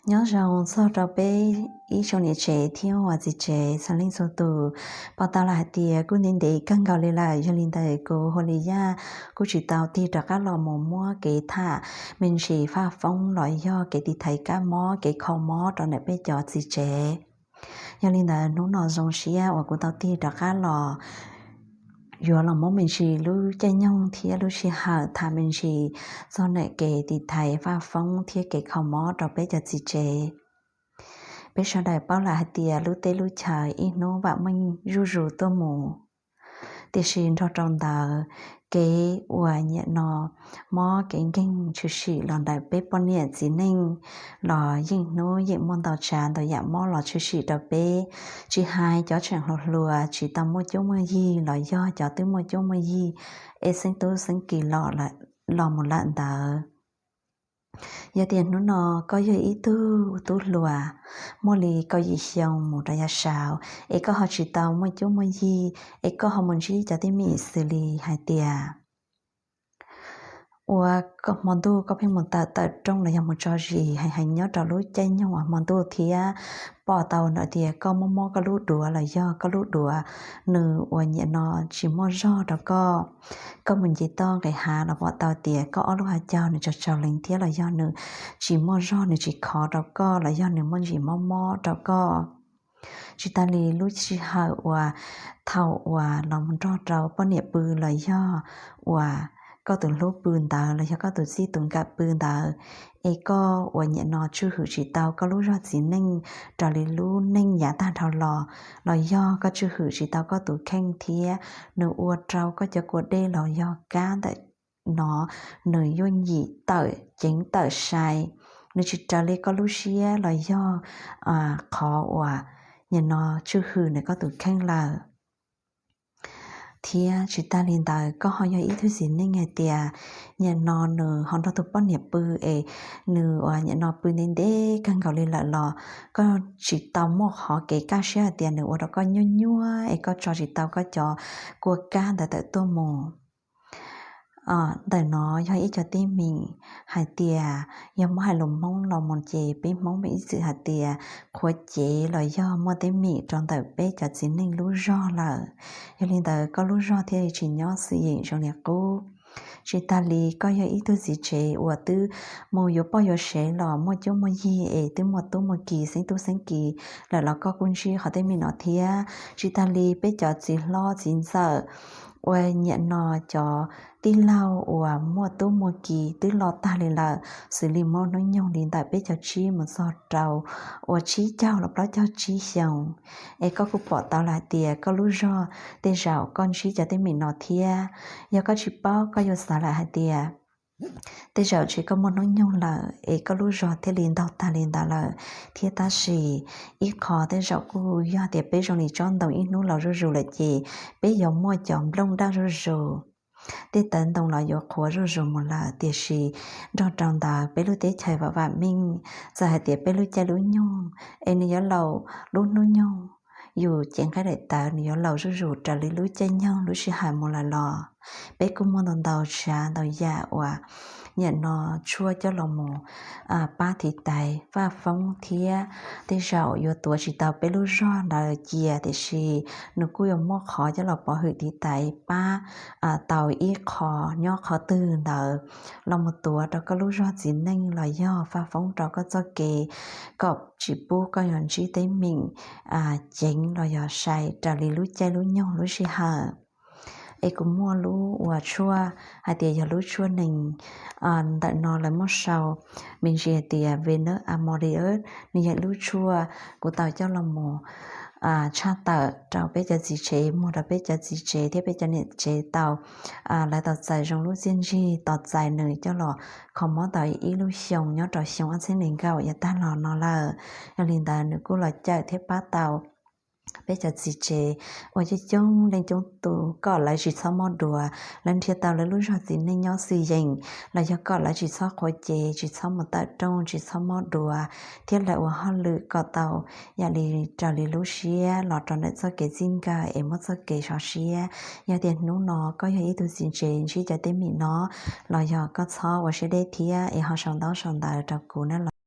Nyob zoo txog rau peb ib tsoom niam tsev thiab ua txiv tsev txhua leej txhua tus. Pom tau lawm hais tias kuj ntev ntev kawg nkaus li lawm, yog li ntawd kuv Hua Li Yaj kuj tsis tau tig rov qab los mus muab kev tham me ntsis faj foob los yog kev tiv thaiv kab mob kev kho mob rau ntawm peb cov txiv tsev. Yog li ntawd hnub no zoo siab uas kuv tau tig rov qab los yuav los muab me ntsis lub caij nyoog thiab lub sij hawm tham me ntsis txog ntawm kev tiv thaiv faj foob thiab kev kho mob rau peb cov txiv tsev. Peb sawv daws paub lawm hais tias lub teb lub chaw ib hnub vam meej zuj zus tuaj mus, tiam sis nrog rau ntawd kev uas nyiam no mob kev nkeeg tshwm sim los ntawm peb poj niam txiv neej los yeej hnub yeej muaj ntau tsav ntau yam mob los tshwm sim rau peb. Tsis hais cov tseem hluas hluas tsis tau muaj cuab muaj yig los yog cov twb muaj cuab muaj yig es xeeb tub xeeb kis los mus lawm ntawd. Yog tias hnub no koj yog ib tug tub hluas muaj li kaum yim xyoo mus rau yav saud es koj ho tsis tau muaj cuab muaj yig es koj ho mus ntsib cov teeb meem xws li hais tias ua hmo ntuj koj pheej mus tawm tawm rooj los yog mus tso zis heev heev nyob rau lub caij nyoog uas hmo ntuj thiab pom tau no tias koj mob mob koj lub duav los yog koj lub duav nws uas nyiam no tsis muaj zog rau koj. Koj mus nce toj nqis hav los pom tau tias koj ob lub hav caug nws tsaug tsaug lees thiab los yog nws tsis muaj zog nws tsis khov rau koj los yog nws muaj ntsis mob mob rau koj. Tsis tas li lub sij hawm uas thaum uas los mus nrog rau poj niam pw los yog uas koj tus hlub pw ntawd los yog koj tus txij tus nkawm pw ntawd, es koj uas nyiam no tswj hwm tsis tau koj lub zog txiv neej raws li lub neej yav tag dhau los, los yog koj tswj hwm tsis tau koj tus kheej thiab nws ua rau koj cov kua dej los yog kab ntawm no nws yuav yim tawm ceev tawm sai, nws tsis raws li koj lub siab los yog qhov uas nyiam no tswj hwm ntawm koj tus kheej lawm. Thiab tsis tas li ntawd koj ho yog ib tug txiv neej hais tias nyiam no nws ho nrog tus poj niam pw es nws uas nyiam no pw ntev ntev kawg nkaus li lawm los koj tsis tau muaj qhov kev kaj siab hais tias nws ua rau koj nyuaj nyuaj es koj tso tsis tau koj cov kua kab ntawd tawm tuaj mus. Ntawm no yog ib co teeb meem hais tias yog muab hais lus Hmoob los mus ces peb Hmoob peb ib txwm hais tias qhuav cev los yog muaj teeb meem rau ntawm peb cov txiv neej lub zog lawm. Yog li ntawd koj lub zog thiaj li tsis nyob xwm yeem zoo li qub. Tsis tas li koj yog ib tug txiv tsev uas twb mus yuav poj yuav sev los muaj cuab muaj yig es twb muaj tub muaj ki xeeb tub xeeb ki lawm los koj kuj ntsib qhov teeb meem no thiab. Tsis tas li peb cov txiv hlob txiv ntxawm uas nyiam no cov tij laug uas muaj tub muaj ki twb los tag li lawm, xws li muaj hnub nyoog li ntawm peb caug tsib mus txog rau uas tsib caug los plaub caug tsib xyoos, es koj kuj pom tau lawm hais tias koj lub zog tej zaum koj ntsib cov teeb meem no thiab. Yog koj tsis paub koj yuav xav lawm hais tias tej zaum tsis koj muaj hnub nyoog lawm es koj lub zog thiaj li ntaug tag li ntawd lawm thiab. Tab sis ib qho tej zaum kuj yog tias peb zoo li tsob ntoo ib hnub laus zuj zus lawm ces peb yuav muaj cov nplooj daj zuj zus, tej tawv ntoo los yuav qhuav zuj zus mus lawm. Tiam sis nrog rau ntawd peb lub teb chaws vam vam meej, txawm hais tias peb lub caij lub nyoog es nws yuav laus lub hnub nyoog, yus cev nqaij daim tawv nws yuav laus zuj zus raws li lub caij nyoog lub sij hawm mus lawm los peb kuj muaj ntau ntau tsav ntau yam uas nyiam no tshuaj coj los mus pab tiv tais faj foob thiab tej zaum yuav tuav tsis tau peb lub zog ntawd cia, tiam sis nws kuj yuav muaj qhov coj los pov hwm tiv tais pab tau ib qho nyob qhov twg ntawd los mus tuav rau koj lub zog txiv neej los yog faj foob rau koj txoj kev kom tsis pub koj yuav ntsib teeb meem ceev los yog sai raws li lub caij lub nyoog lub sij hawm. Es kuv muaj lub uas tshuaj hais tias yog lub tshuaj nees, ntawm no lawv muab sau me ntsis hais tias Venus Amorius, nws yog lub tshuaj kuv tau coj los mus tshaj tawm rau peb cov txiv tsev, muag rau peb cov txiv tsev thiab peb cov niam tsev tau, lawv tau txais zoo lub txiaj ntsig tos txais nws coj los kho mob tau ib lub xyoo nyob rau xyoo ob txhiab nees nkaum yav tag los no lawm. Yog li ntawd nws kuj los cawm thiab pab tau peb cov txiv tsev uas coob coob leej coob tus kom lawv tsis txhob mob duav, lawv nrhiav tau lawv lub zog txiv neej nyob xwm yeem, los yog kom lawv tsis txhob qhuav cev, tsis txhob mus tawm rooj, tsis txhob mob duav, thiab lawv ua hauj lwm kom tau yam li raws li lub siab los rau ntawm txoj kev txij nkawm es muaj txoj kev sov siab. Yog tias hnub no koj yog ib tug txiv tsev ntsib cov teeb meem no, los yog koj txhob ua siab deb thiab es ho sau ntaub sau ntawv rau kuv na los.